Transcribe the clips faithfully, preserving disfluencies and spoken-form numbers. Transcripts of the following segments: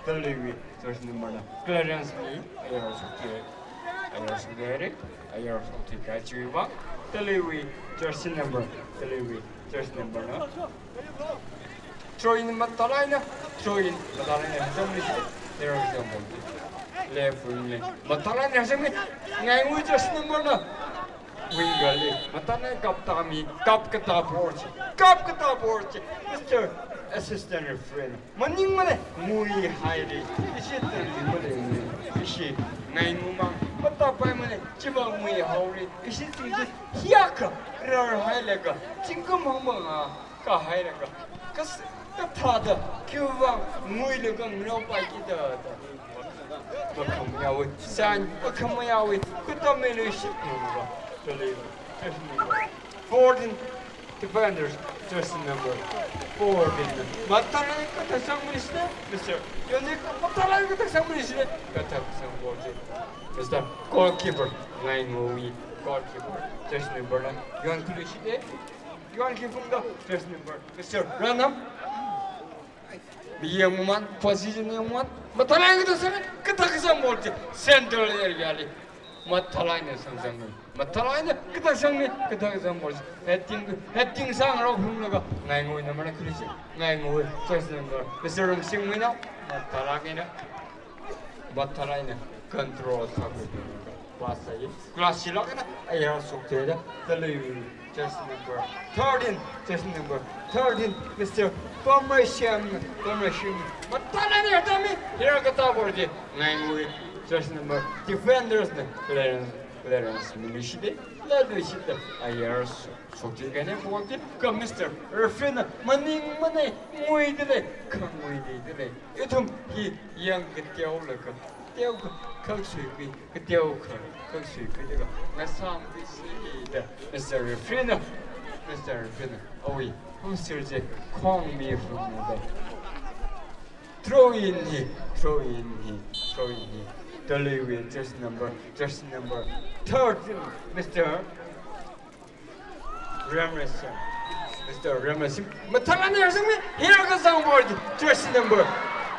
Taluiwui jersey number na Clarence mi, ayar shokti, ayar shokti, ayar shokti kachiwui vang. Taluiwui jersey number, Taluiwui jersey number na. Throw in mathālāk eina, throw in mathālāk eina, hazangli shi, ayar shokti. Left wing li mathālāk eina hazangli, Ngaingawui jersey number na. Wing girl li mathālāk eina kaptā mi, kapkatā ball chi, kapkatā ball chi, Mister Assistant Referee na maningmana, nguihaira. Ishi Taluimana, ishi Ngaingaw mang mathāpaimana, chiva nguihaora. Ishi zingkum hiyākha rarhailaga, zingkum hangmang a kahailaga, kas-, kathāda, khiwui vang nguilaga ngarao paiki da, da. Makhamayāwui, san, makhamayāwui, khutamei lui shit nungba, Taluiwui jersey number fourteen, defenders, jersey number fourteen. Mathālāk eina kathak sangmana shi, Mister Yoni, mathālāk eina kathak sangmana shi, kathak sangbo chi, Mister Goalkeeper, Ngaingawui goalkeeper, jersey number na, Yon Kulushi de, Yon Kifung da, jersey number, Mister Ranam. Miyang man, position yang man, mathālāk eina kathak sangmana, kathak sangbo chi, central area li mathālāk eina sangsangmana, mathālāk eina kathak sangmana, kathak sangbo chi, heading, heading sangrok hunglaga, Ngaingawui number na Kulushi, Ngaingawui jersey number, Mister Ramsing Wina, mathālāk eina, mathālāk eina control sākhuilaga pass sāi. Glass shilāk eina ayar shoktheida, Taluiwui jersey number thirteen, jersey number thirteen, Mister Pamrashim, Pamrashim. Mathālāk eina tami, hiyākha kathā ball chi, Ngaingawui jersey number, defenders na, Clarence, Clarence Milishi de, Laluishit da, ayar shok-, shokti kahaina ball chi, kha Mister Referee na maningmana, nguida lei, khanguida lei. Ithum hi yangkateolaga, teokha khangsuikhui, kateokha khangsuikhuilaga, ngasāmkhuisi da, Mister Referee na, Mister Referee na, awui, hung sir je, khong mi hung da. Throw in hi, throw in hi, throw in hi. Taluiwui jersey number, jersey number thirteen, Mister Ramresim. Mister Ramresim. Mathālāk eina hazangmi, hiyākha sangbo chi, jersey number,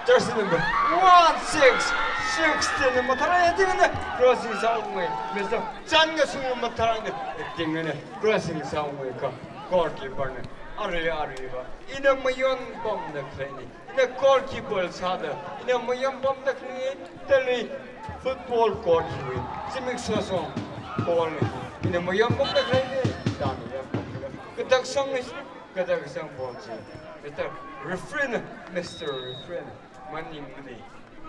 jersey number one six, sixteen. Mathālāk eina ting eina crossing sāungmei. Mister Chan Ngasung mathālāk eina ting eina crossing sāungmei kha goalkeeper na. Arui, aruiva ina mayon pamda khaleina. Ina goalkeeper sāda, ina mayonpamda khalei, Talui football court hiwui zimik sosong ball hi ina mayonpamda khalei, da mayonpamda khalei. Kathak sangli, kathak sangbo chi, Mister Referee na, Mister Referee na maningmana,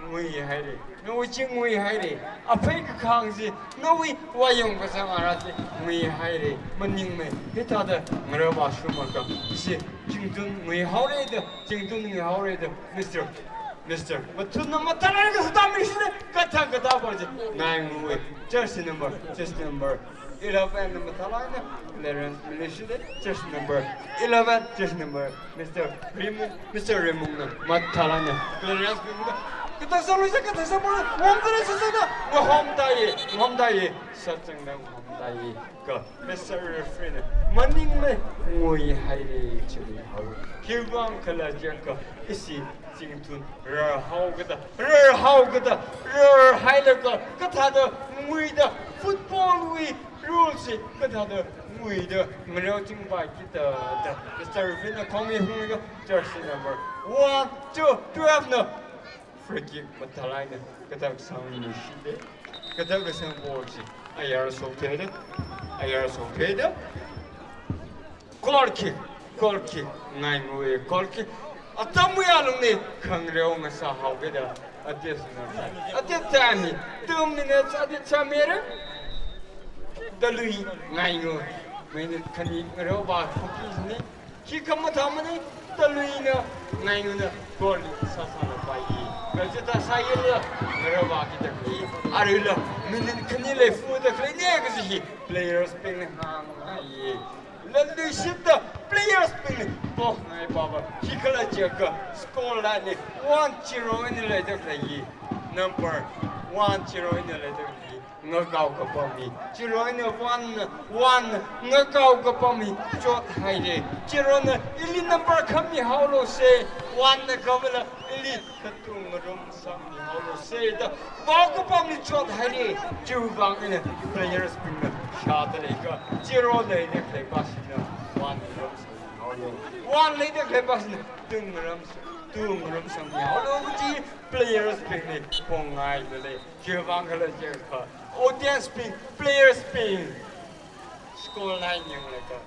nguihaira. Nawui chi nguihaira. Aphei kakhang chi, nawui vāyong kazang ara chi nguihaira. Maningmei. Hithāda ngarao vāshung makha, chi zingkum nguihaora da, zingkum nguihaora da, Mister, Mister. Mathun na mathālāk eina kathā sangmana shi, kathak kathā ball chi, Ngaingawui jersey number, jersey number eleven na mathālāk eina Clarence Milishi de, jersey number eleven, jersey number Mister Rimung, Mister Rimung na mathālāk eina Clarence Rimung na. Kathak sanglu sa, kathak sangbo, ngahomda lei sāsāda, ngahomda ye, ngahomda ye, sāchangda ngahomda ye. Kha Mister Referee na maningmei, nguihaira, chi nguihaora. Khiwui vang khala jiakha, ishi zingkum rarhaokida, rarhaokida, rarhailaga, kathāda nguida, football wui rules chi kathāda nguida, ngarao chingpai kida da. Mister Referee na khong mi hunglaga, jersey number one, two, twelve na free kick mathālāk eina kathak sangmana shi de. Kathak kasang ball chi ayar shoktheida, ayar shoktheida. Goal kick, goal kick, Ngaingawui goal kick. Atamwui alungli khangareo ngasāhaokida, additional time. Additional time hi two minutes, additional time mira. Talui, Ngaingaw, minute khani ngarao vāshokki sini. Khikha mathāmana, Taluina, Ngaingawna goal sāsālapai. Kachithā sāyila, ngarao vāki da khalei. Aruila minute khani leifuda khaleina kaji hi players bingna hāngngai. Laluishitda players bingna pokngai pava. Khikhala jiakha score line hi one zero eina leida khalei. Number one zero eina leida khalei. Ngakao kapam hi. Zero eina one, one, ngakao kapam hi chothaira. Zero na ili number khami haolo se, one na kavala ili khatung Ngarumsangmihaolu sāda, vākapamli chothaira, chiwuivang eina players bingna shāda leikha, zero na eina khalei pasina, one ngarumsangmihaolu. One na eina khalei pasina, two ngarums-, two ngarumsangmihaolu kaji players bingli pongngaida lei, chiwuivang khala jiakha, audience bing, players bing, score line yanglaga,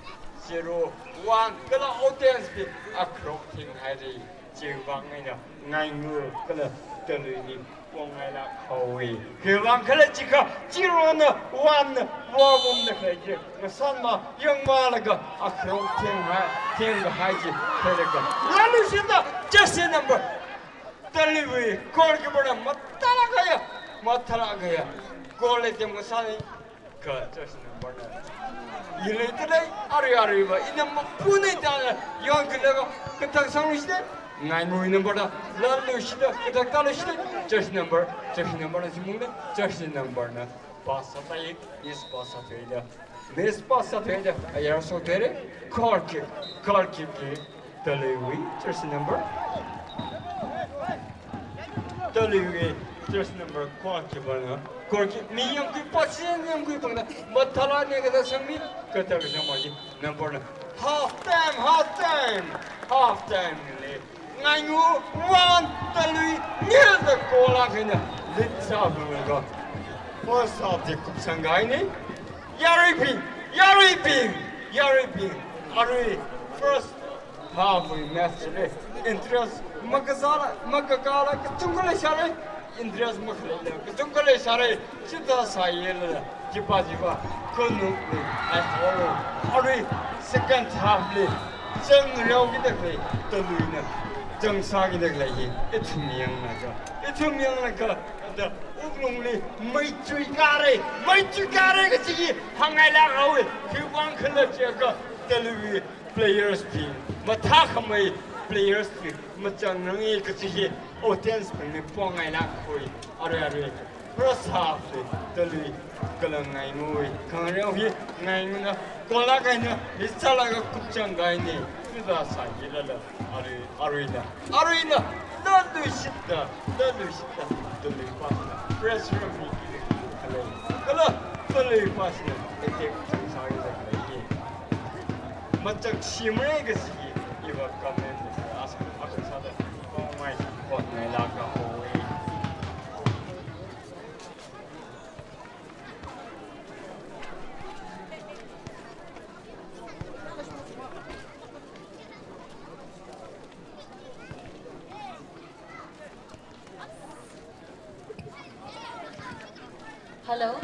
zero, one, kala audience bing, akhrok thinghaira. Chiwuivang eina Ngaingu kala Taluili pongngailāk haowa. Khiwuivang khala jiakha, zero na one na vāpamda khalei chi, ngasānma yangmalaga akhrok thing ha, thingkahai chi khuilaga, lāluishitda jersey number, Taluiwui goalkeeper na mathālāk kahaiya, mathālāk kahaiya goal attempt ngasāna. Kha jersey number na, i leida lei, arui aruiva, ina mapuneida na, yangkhuilaga, kathak sangluishitda, Ngainguwui number na, lāluishitda, kathak tāluishitda, jersey number, jersey number na simungda, jersey number na, pass sāthaira, miss pass sāthaira, miss pass sāthaira, ayar sāthaira, goal kick, goal kick ki, Taluiwui jersey number. Taluiwui jersey number goalkeeper na. Goalkeeper mi yangkhui pasin yangkhui pangna. Mathālāk eina kathak sangmi, kathak sangmi number na. Half time, half time, half time li. Ngaingu one, Talui nil da goal akha eina lead sāphalunga. First half chi kupsangkahaina. Yaruibing, yaruibing, yaruibing. Arui first half wui match chili interest makazāla, makakāla, kachungkha leisāra, interest makhaleila, kachungkha leisāra, chithā sāyela, chipa chipa, khanukli, ai holo, arui second half li, zangreokida khalei, Taluina, zangsākida khalei hi, ithum yanglaga, ithum yanglaga, da, wuklungli, mei chuikāra, mei chuikāra kachi hi, hāngngailāk haowa, khiwuivang khala jiakha, Talui players bing, mathākhamei players bing, mazangranga kachi hi, audience bingli pongngailāk haowa, arui arui. First half li, Talui kala Ngainguwui khangareo hi, Ngainguna goal akha eina lead sālaga kupchangkahaina, chithā sāyelala, arui, aruina, aruina, lāluishitda, lāluishitda, Talui pasina pressure mikida khalei, kala Talui pasina attack zangsākida khalei hi. Machakshimara kachi hi, iva comment li ask, ask sāda, oh my, hotngailāk haowa. Hello.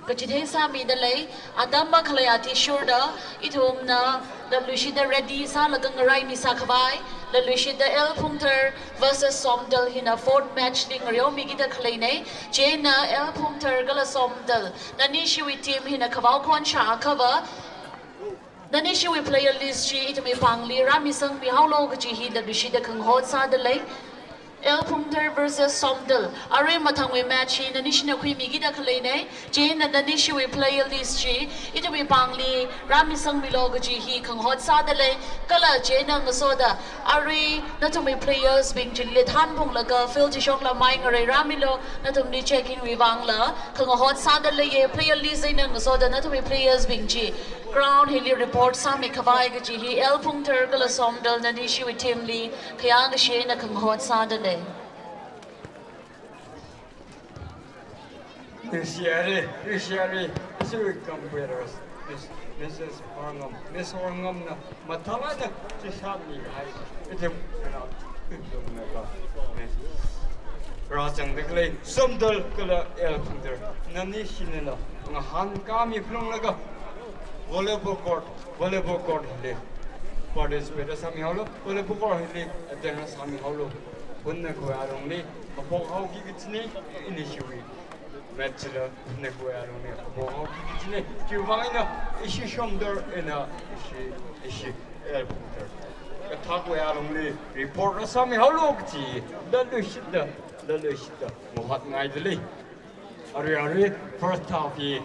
Kachithei sāmida lei, atam makhalei athishurda, ithumna, lāluishitda ready sālaga ngaraimi sākhavai, lāluishitda L Phungthar versus Somdal hina fourth match li ngareomikida khaleina, chieina L Phungthar kala Somdal, nanishiwui team hina khavao khon shāakhava, nanishiwui player list chi ithumwui pāngli rāmisangmihaolu kachi hi lāluishitda khangahot sāda lei. L Phungthar versus Somdal. Arui mathangwui match hi nanishina khuimikida khaleina. Chieina nanishiwui player list chi ithumwui pāngli rāmisangmilu kachi hi khangahot sāda lei. Kala chieina ngasoda, arui nathumwui players bing chili thanphunglaga field chi shokla mai ngareirāmilu, nathumli check in wui vangla khangahot sāda leiya, player list eina ngasoda nathumwui players bing chi ground hili report sāmikhavai kachi hi L Phungthar kala Somdal nanishiwui team li khayākashi eina khangahot sāda lei. Ningshi haira, ningshi haira, ishiwui competitors, Miss, Missus Horngam, Miss Horngam na mathālāk eina chishatmihai, ithum khanao, ithumna ka, Miss. Rāzangda khalei, Somdal kala L Phungthar, nanishinala, ngahānkāmi phalunglaga, volleyball court, volleyball court hili participate sāmihaolu, volleyball court hili attend sāmihaolu. Hunnakhui alungli, kaphok haoki kachina, inishiwui match chila, hunnakhui alungli, kaphok haoki kachina. Chiwuivang eina, ishi Somdal eina, ishi, ishi L Phungthar, kathakwui alungli report rāsāmihaolu kachi, lāluishitda, lāluishitda mahotngaida lei. Arui arui first half hi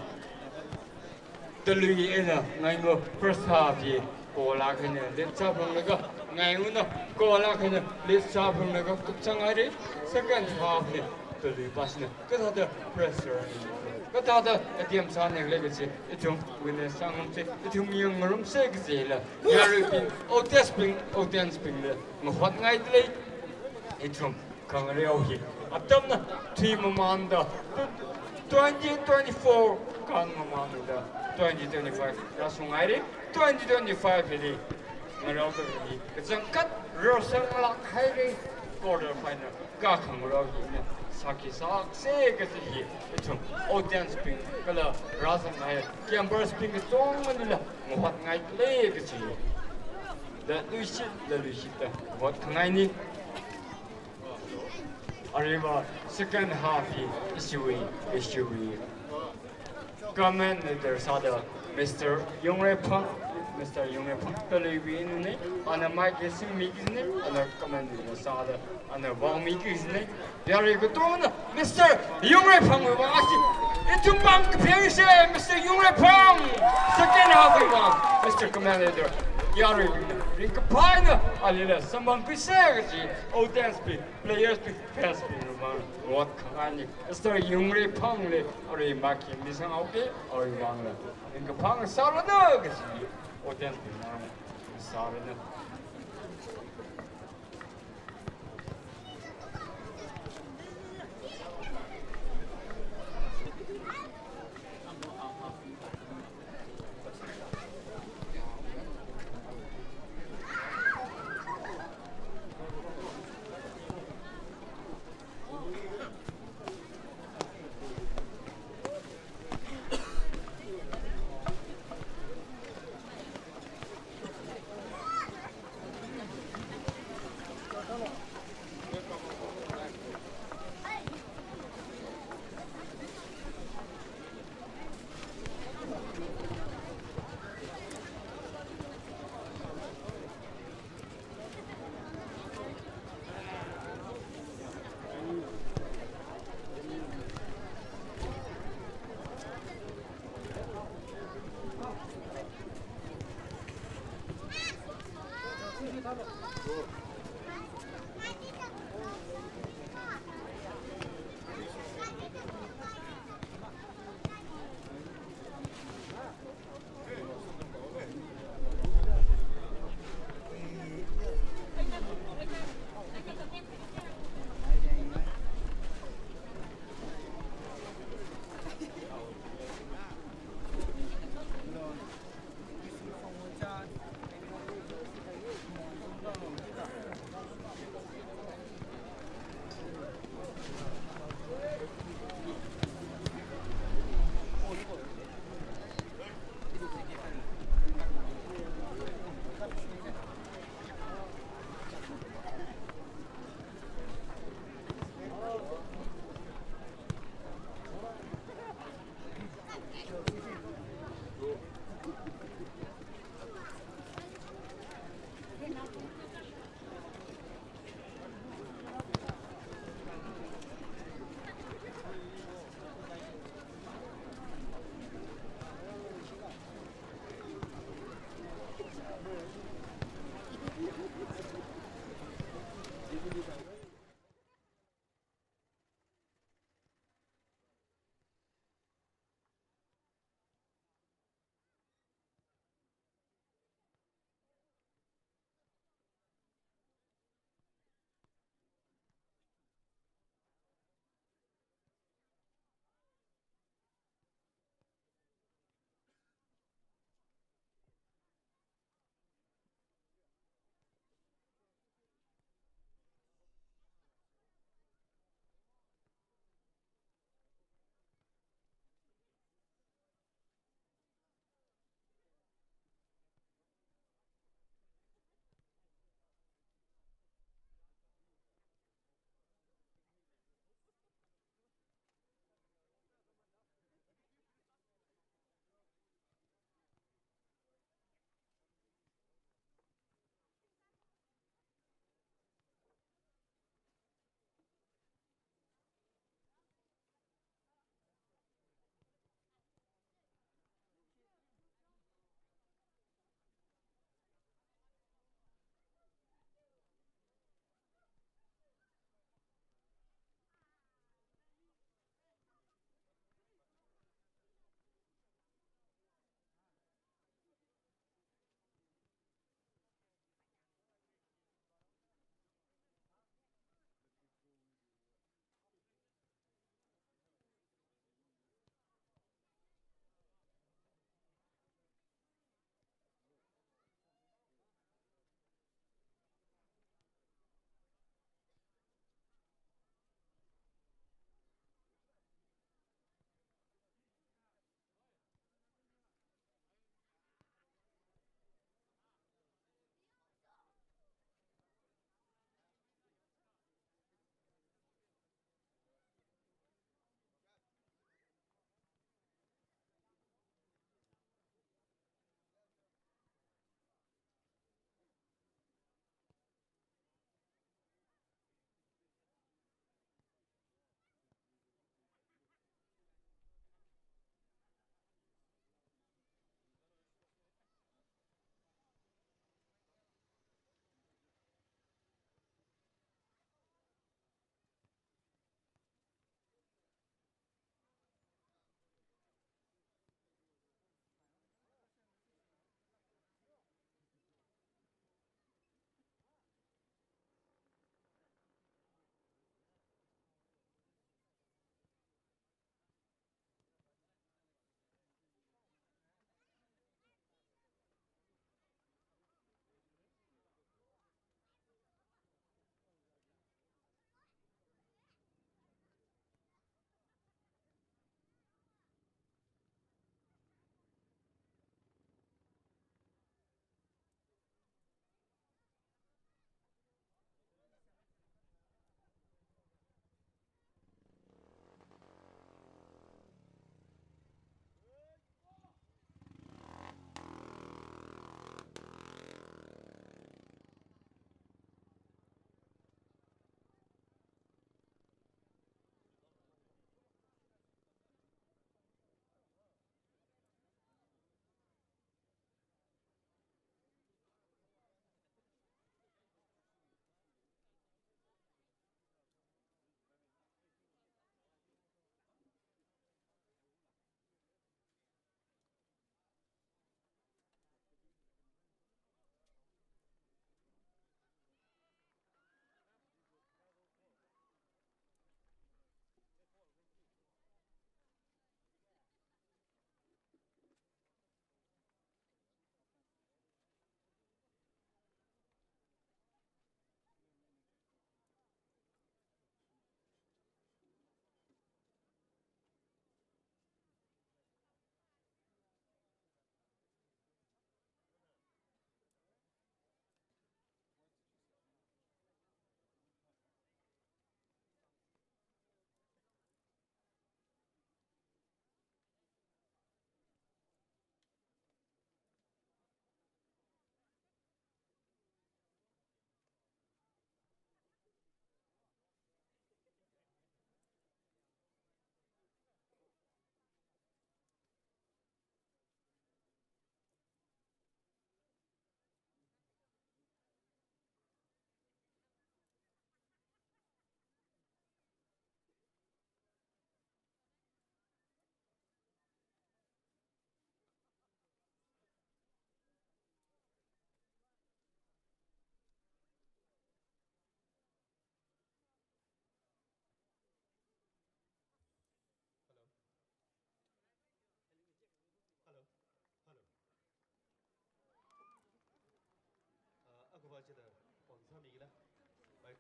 Talui eina Ngaingu first half hi goal akha eina lead sāphalunglaga, Ngainguna, goal akhana lead sāphunglaga tukchang haira, second half li Tuiluipa shina kathāda pressure, kathāda attempt sāni khala kachi, ithum witness sāngarumsa, ithum yangngarumsa kajila, yaruibing, audience bing, audience bingla ngahotngaidalei, ithum khangareo hi atamna thuimamanda, twenty twenty-four kānmamanda twenty twenty-five rāshunghaira, twenty twenty-five hili ngarāobing hi kachangkhat rāsanglāk haira, quarter final kākhangareo hina sākhi sāsa kaji hi ithum audience bing kala rāzanghai campers bing kachungkhanala ngahotngaidalei kaji hi da luishit, da luishitda ngahot khangaina. Arui second half hi ishiwui, ishiwui commentator sāda Mister Yungreiphang, Mister Yungreiphang Tuiluiwui inana, ana mic hi singmi kajina, ana commentator sāda ana vaomi kajina. Yarui katongana Mister Yungreiphangwui vang ashi ithum pāng kapheisa, Mister Yungreiphang. Second half wui vang, Mister Commentator, yarui ringkaphā eina alila samphangkhuisa kaji audience bing, players bing, fans bingwui vang ngahot khangaina. Mister Yungreiphangli arui mic hi misanghaoki, awui vangla ringkaphā sāranu kaji audience bing vang sāranu.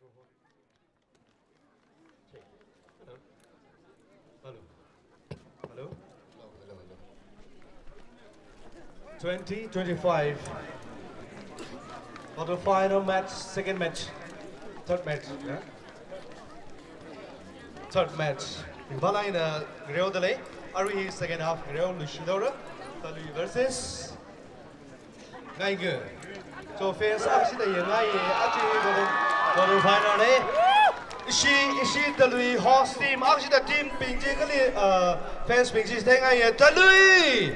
Hello. Hello. Twenty twenty-five. Quarter final match, second match, third match. Yeah? Third match. Ringphālāk eina ngareoda lei. Arui hi second half ngareo luishithaora. Talui versus Ngainga. So fans akshida yangngaiya, aja quarter, quarter final na. Ishi, ishi Talui host team, akshida team bing chi kali, uh, fans bing chi theingaiya, Talui.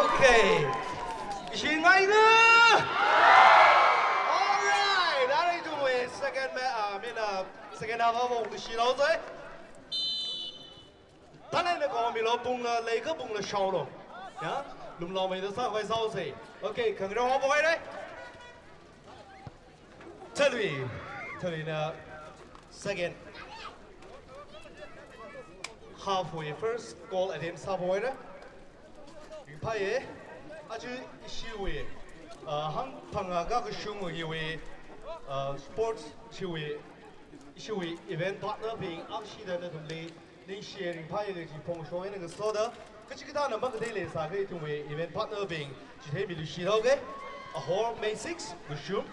Okay. Ishi Ngainga. Alright. Arui ithumwui second ma-, uh, I mean, uh, second half awui luishithaosei. Talai na ko milo, pungla leikha pungla shaolo. Ya? Lumlaomeida sākhavai sāosei. Okay, khangareo haophok haira. Talui. Taluina second half wui first goal attempt sāphok haira. Ringphāya. Aja ishiwui, uh, hangphangā kakashung hiwui, uh, sports ishiwui, ishiwui event partner bing akshida nathumli ningshi ringphāya kaji phongshok eina ngasoda, kachikathāna makathei leisākha ithumwui event partner bing chitheimi luishithaoga. Ahor May six, Lushum,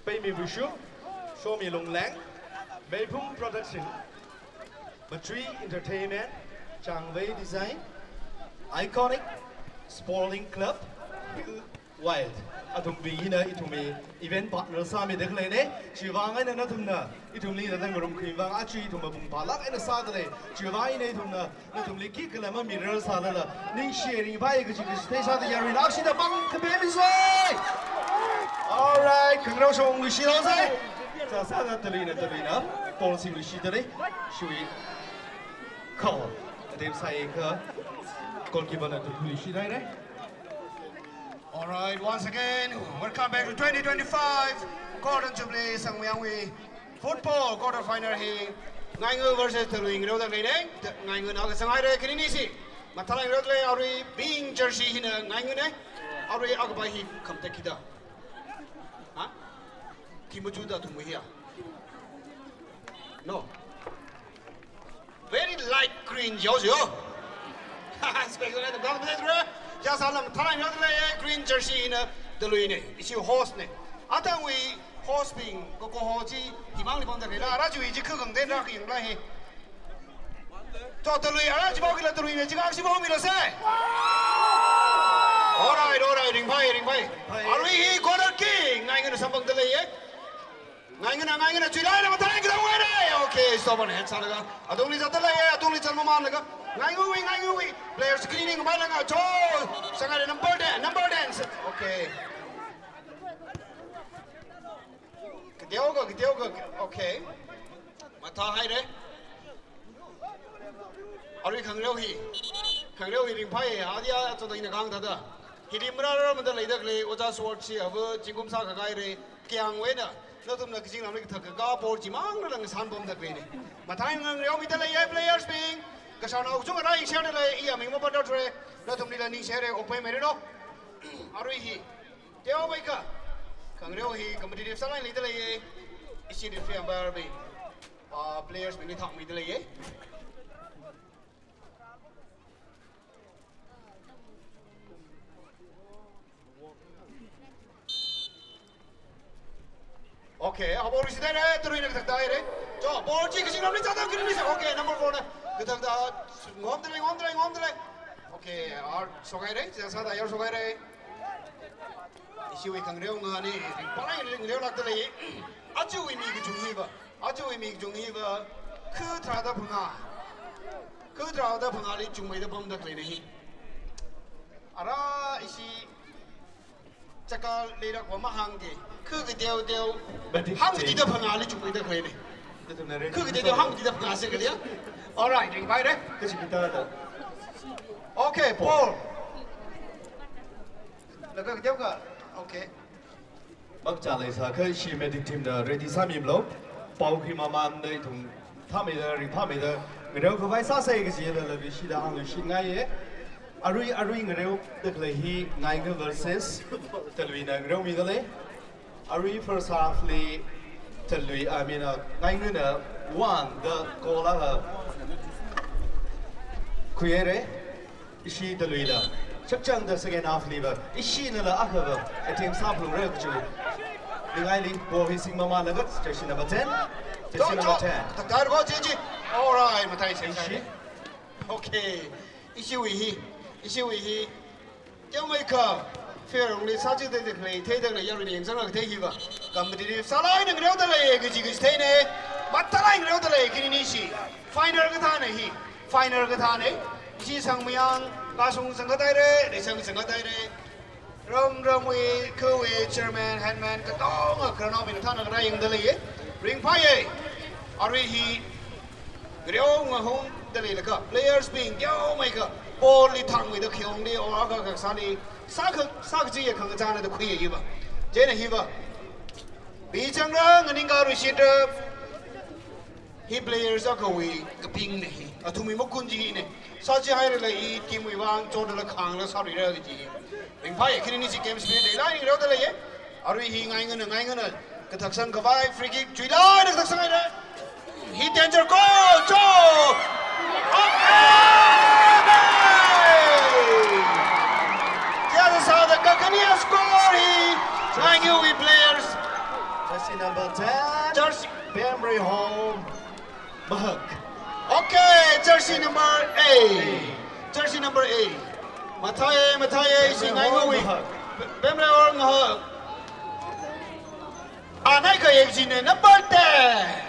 Peimi Lushum, Shomi Lungleng, Meiphung Production, Matri Entertainment, Changvei Design, Iconic, Sporting Club, Wild. Athumbing hina ithumwui event partner sāmida khaleina, chiwui vang eina nathumna ithumli thāda ngarumkhui vang aja ithum mapung phālāk eina sāda lei, chiwui vang eina ithumna nathumli khikhala mamirar sālala, ningshi ringphāya kaji kaji theisāda yaruina akshida pāng khapemi sai. Alright, khangareo shong luishithaosei. Sāsāda Taluina, Taluina, ball sing luishitda lei, chiwui. Khao, attempt sāakha, goalkeeper na tu luishit haira. Alright, once again, welcome back to twenty twenty-five Golden Jubilee Sangmyangwui football quarter final hi Ngainga versus Talui ngareoda khaleina. Ngaingana kasang haira, khanini si. Mathālāk ngareoda lei, arui pink jersey hina Ngaingana. Arui akhavai hi khamataiya kida. Ha? Khi machuda athumwui hiya? No. Very light green, yo, yo. Spec wala the ground play through. Just alam tharan yo le green jersey na Taluina. Ishi host na. Athumwui host bing ko ko ho chi himangli pamda khalei la, ara chiwui chi khakhangatei na kayang la hi. To Talui, ara chi pao kila Taluina, chi ka chi paomilo sai. Alright, alright, ringphāya, ringphāya. Arui hi corner kick, Ngaingana samphangda leiya. Ngaingana, Ngaingana, chuilala mathālāk eina kida ngaira. Okay, stop on hand sālaga. Atungli zatda leiya, atungli zat mamānlaga. Ngaingawui, Ngaingawui. Players cleaning mailanga. Cho, sangare number ten, number ten. Okay. Kateokha, kateokha. Okay. Mathā haira. Arui khangareo hi. Khangareo hi ringphāya, adia achoda ina kang thāda. Hili mara mara mada leida khalei, Oja Sword si ava, zingkum sākhangai re, kayangwui eina, nathumna kazing lamli kathak kaka ball chimang rālang sanpamda khaleina. Mathā eina ngareomida leiya players bing, kashanao kachungkha rai share lei, iya ming mapatda thura, nathumlila ningshi haira, okpai meiranu. Arui hi, teomeikha, khangareo hi, competitive sālāk eina leida leiya, ishi referee umpire bing. Ah, players bingli thangmida leiya. Okay, ah, ball receive haira, Taluina kathakta haira. Cho, ball chi kazing lamli zatda khalei ni sa. Okay, number four na. Kathakta, ngomda lei, ngomda lei, ngomda lei. Okay, ar shok haira, chi sāda yar shok haira. Ishiwui khangareo ngani, ringphālāk eina ngareolākda lei. Ajawui mi kachung hiva, ajawui mi kachung hiva, kha tharāda phangā. Kha tharāda phangāli chungmeida pamda khaleina hi. Ara ishi chaka leirak wa mahāngki, kha kateo teo, hāngkatida phangāli chungmeida khaleina. Kha kateo teo, hāngkatida phangā se kaliya. Alright, ringphāya. Kachi kita ta. Okay, Paul. Laga kya ka? Okay. Makcha leisākha ishi medic team da ready sāmimilo. Pao khi mamānda ithum thāmeida, ringphāmeida, ngareokhavai sāsei kaji da laga ishida hāngluishingaiya. Arui, arui ngareoda khalei hi Ngainga versus Taluina ngareomida lei. Arui first half li Talui, I mean, uh, Ngaingana one da goal akha khuihaira. Ishi Taluila shapchangda second half liva ishinala akhava attempt sāphalungra kachi ningaili ball hi singmamānlaga jersey number ten. Jersey number ten. Taktar go, Gigi. All right, matai sing. Ishi. Okay. Ishiwui hi. Ishiwui hi. Teomeikha, fair only sāchida de khalei theida khalei yaruina yangsanglāk thei hiva competitive sālāk eina ngareoda lei kaji kaji theina. Mathālāk eina ngareoda lei khani nishi. Final kathāna hi. Final kathāna. Ishi Sangmayang kasung sangkathaira, reisang sangkathaira. Ram ramwui, khawui chairman, headman, katonga khararnaobing thāna kharā yangda leiya. Ringphāya. Arui hi ngareo ngahungda leilaga, players bing teomeikha ball li thangmeida khiongli, or akha kasāli, sākha, sākachiya khangachāna da khuiya hiva. Chieina hiva. Bichangra, nganingkaluishitra, hi players akhawui kapingna hi. Athumwui makhun chi hina. Sāchihairala i team wui vang chotdala khāngla sāluira kaji hi. Ringphāya khani nishi game speed leilāk eina ngareoda leiya. Arui hi Ngaingana, Ngaingana. Kathaksang khavai, free kick, chuilāk eina kathaksang haira. Hi danger goal, cho! Okay! Kayākha sāda kakhane score hi, Ngaingawui players. Jersey number ten. Jersey. Bemrei Hall Mahak. Okay, jersey number eight. Jersey number eight. Mathāya, mathāya, ishi Ngaingawui. Bemrei Hall Mahak. Anaikha yek jine number ten.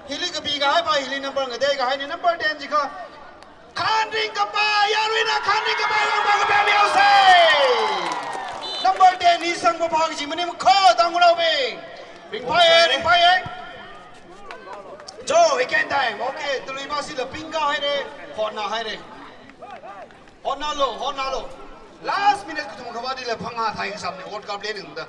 Hili kapikahaipā, hili number ngateikahaina number ten jikha. Khanring kapai, yaruina khanring kapai, wangpa kapai miyaosei. Number ten hi sangpapa kaji maningkha tangkhunaobing. Ringphāya, ringphāya. Cho, again time. Okay, Taluipāshila pingkahaira, hotnāhaira. Hotnālu, hotnālu. Last minute kathum khavātila phangā thai kasāmana, World Cup li ningda.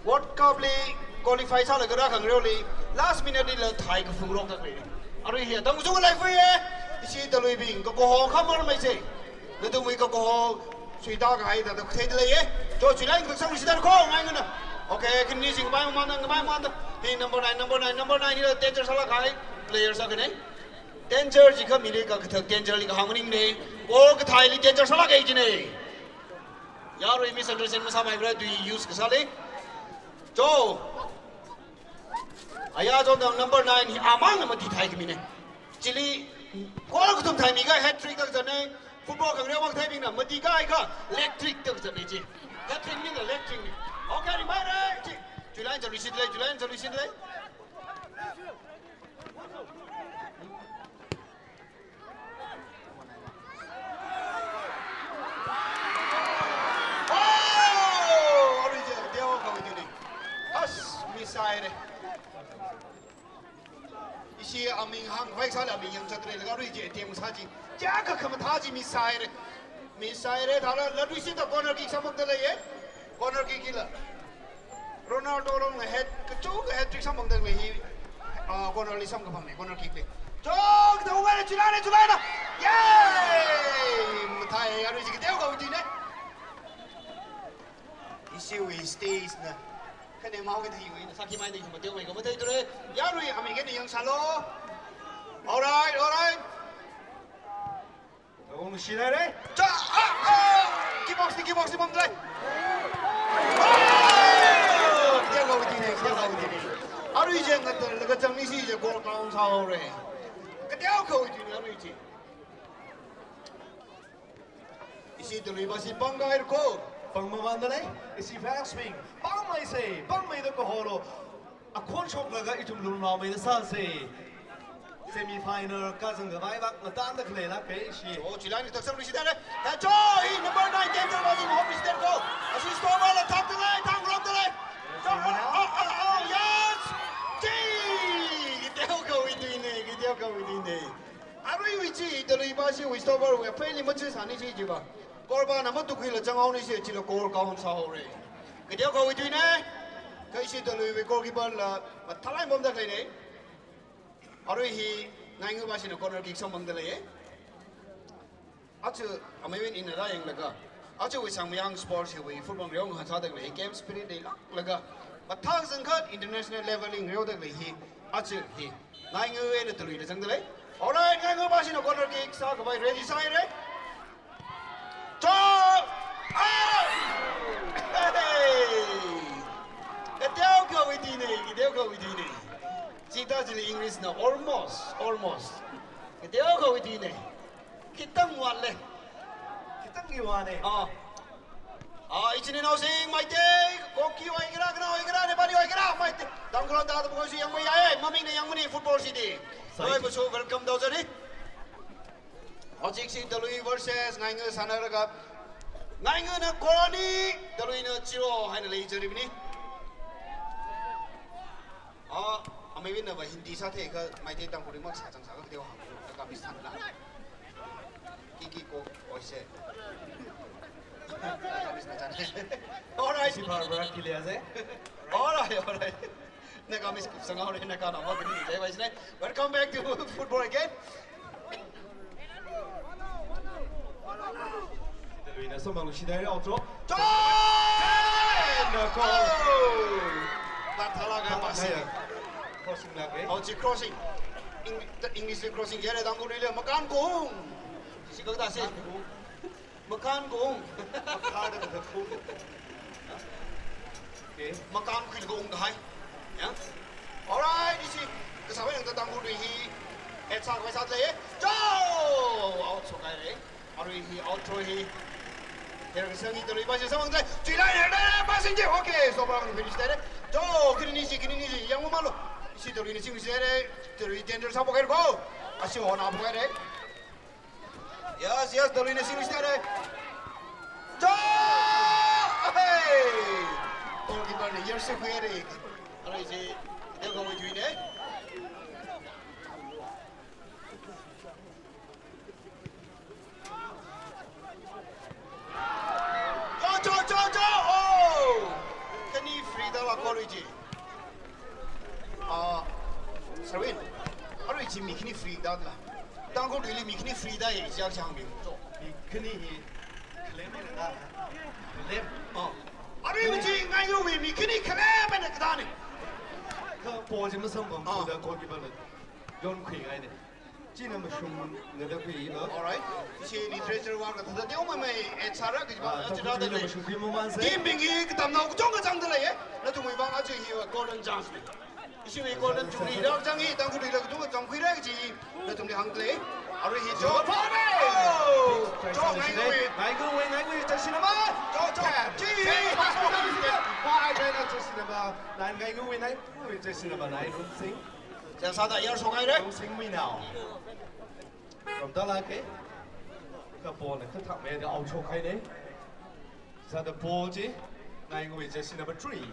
World Cup li qualify sālaga rākhangareoli, last minute lila thai kaphungrokda khalei. Arui hi, tangzung lai fui e. Ishi Taluibing, kakaho khamar maise. Nathumwui kakaho, suita kahai da, da, theida leiya. Cho, chuilāk eina kathaksangluishitda kho, Ngaingana. Okay, khani nishi khamai mamānda, khamai mamānda. Hi number nine, number nine, number nine hila danger sālāk kahai player sākahai. Danger jikha mili kakathak danger li kahāng maningmana. Goal kathāli danger sālāka jina. Yarui misunderstand masāmara tui use kasāli. Cho. Aya chonda number nine hi amangna mati thai khamina. Chili goal kathum thaimikha hat-trick da kazatna. Football khangareo makathaibingna mati kahaiakha leg trick da kazatna chi. Hat-trick maningla leg trick na. Okay, ringphāra chi. Chuilāk eina chāluishitla, chuilāk eina chāluishitla. Oh! Arui chi teokha wui tuina. As, miss sāhaira. Ishi aming hāngkhavai sāla aming yangchatra laga arui chi teokha sā chi. Kayākha khamathā chi miss sāhaira. Miss sāhaira, thāla latluishitda corner kick sāmangda leiya. Corner kick hila. Ronaldo longna hat, kachungkha hat-trick sāmangda lei hi, ah, corner li samkaphangna, corner kick li. Chok, da ungaina, chuilākna, chuilākna. Yay! Mathāya, yarui chi kateokha wui tuina. Ishiwui stage na. Khane mau katheiwui na, sākhuimeida ithum mateomeikha matheitura. Yarui, aming eina yangsālu. All right, all right. Ungshilākra. Cha, ah, ah! Kick box li, kick box li pamda lei. Ah! Kateokha wui tuina, kateokha wui tuina. Arui chi ngatar laga chang nishi chi goal count sāhaora. Kateokha wui tuina arui chi. Ishi Taluipāshi pangkahai ko. Pangmamānda lei. Ishi fans bing pangmeisa, pangmeida kaholo. Akhon shoklaga ithum lumlaomeida sāsa. Semi final kazang khavai vak matānda khaleilāka ishi. Oh, chuilāk eina kathaksangluishitda lei. Tacho, hi number nine, danger ball hi hopluishitda ko. Ashi stopper la thakda lei, thangrokda lei. Oh, oh, oh, oh, yes! Chi! Kateokha wui tuina, kateokha wui tuina. Aruiwui chi, Taluipāshiwui stopper wui, apheili machi sāni chi jiva. Goalkeeper na matukkhuila changhaoni shi, chila goal count sāhaora. Kateokha wui tuina, kha ishi Taluiwui goalkeeper la, mathālāk eina pamda khaleina. Arui hi, Ngaingapāshina corner kick samphangda lei. Achu, ameiwui eina rāyanglaga. Ajawui Sangmayang Sports hiwui football ngareonga sādalei, game spirit leilāklaga, mathāzangkhat international level li ngareodalei hi, aja hi, Ngainga eina Talui da zangdalei. Alright, Ngainga pāshina corner kick sākhavai ready sāhaira. Chao! Ah! Hey! Kateokha witine, kateokha witine. Chithā chili English na almost, almost. Kateokha witine. Khitang vātle. Khitangli vāne. Ah. Ah, ichin inaosing, maite, Kuki oigara, Naga oigara, Nepali oigara, maite. Tangkhul thāda bukosi yangmeiya, mamingna yangmani football sidi. Sai. Noibingsu welcome tao jari. Hojiksi Talui versus Ngainga sānaraka. Ngaingana goal ani, Taluina zero haina leizaribini. Ah, amei win na ba Hindi sāthei kha, maite Tangkhulli maksā chang sāka kateo hāng, Nagamese thānla. Kiki ko, oise. Nagamese na chang. Alright. Isi par berak kili aze. Alright, alright. Nagamese kupsang haore, Naga na ba kini jai bai sine. Welcome back to football again. Taluina somang lushi dai outro. Chao! And a goal! Oh! Bathala ga pasi. Crossing lāke. Oh, chi crossing. Eng-, English crossing. Yare Tangkhulli le makan kung. Si kagda si. Makānkung. Makāda kathak kung. Okay. Makānkhuilaga ungkahai. Ya. Alright, ishi kasāwui nangda Tangkhulli hi. Etsa kawai sāda lei. Chao! Out shokhaire. Arui hi out throw hi. Her kasang hi Talui pāshi samphangda. Chuilai her da passing je. Okay, so ba finish da. Chao, kini ni si, kini ni si. Yang mamalu. Ishi Taluina singsi da. Talui danger sāphok haira ko. Ashi hona phok haira. Yes, yes, Taluina singsi da. Chao! Hey! Goalkeeper ni yer se khuire. Arui si, dego mo juine. Chao, chao, chao, chao! Oh! Khani free da la goal ji. Ah, Sharwin, arui chi mi khani free da la. Tangkhulli mi khani free da ye, jiak chang mi. Mi khani hi claim da. Claim. Ah. Arui chi Ngaingawui mi khani claim na kada ni. Kha ball chi masamphang, ah, da goalkeeper na yonkhui ngai ni. China mashung ngada khuiya. Alright. Ishi literature wui kathāda teomeimei, eh, sāra kaji ba, ah, aja rāda lei. Mashung khui maman sai. Team bing hi katamnao kachungkha zangda lei, eh. Nathumwui vang aja hi, uh, golden chance ni. Ishiwui golden jubilee rāzang hi, Tangkhulli la kachungkha zangkhuira kaji nathumli hāngda lei. Arui hi chao. Oh! Chao, Ngaingawui. Ngaingawui, Ngaingawui, jersey number. Chao, chao. Chi. Hi, Ngaingawui, Ngaingawui, jersey number nine, Ngaingawui, Ngaingawui, jersey number nine, Rungsing. Chao sāda yer shokhaire. Rungsing Minao. From Dalake. Kha ball na kathak me da out shokhaine. Sāda ball chi. Ngaingawui jersey number three.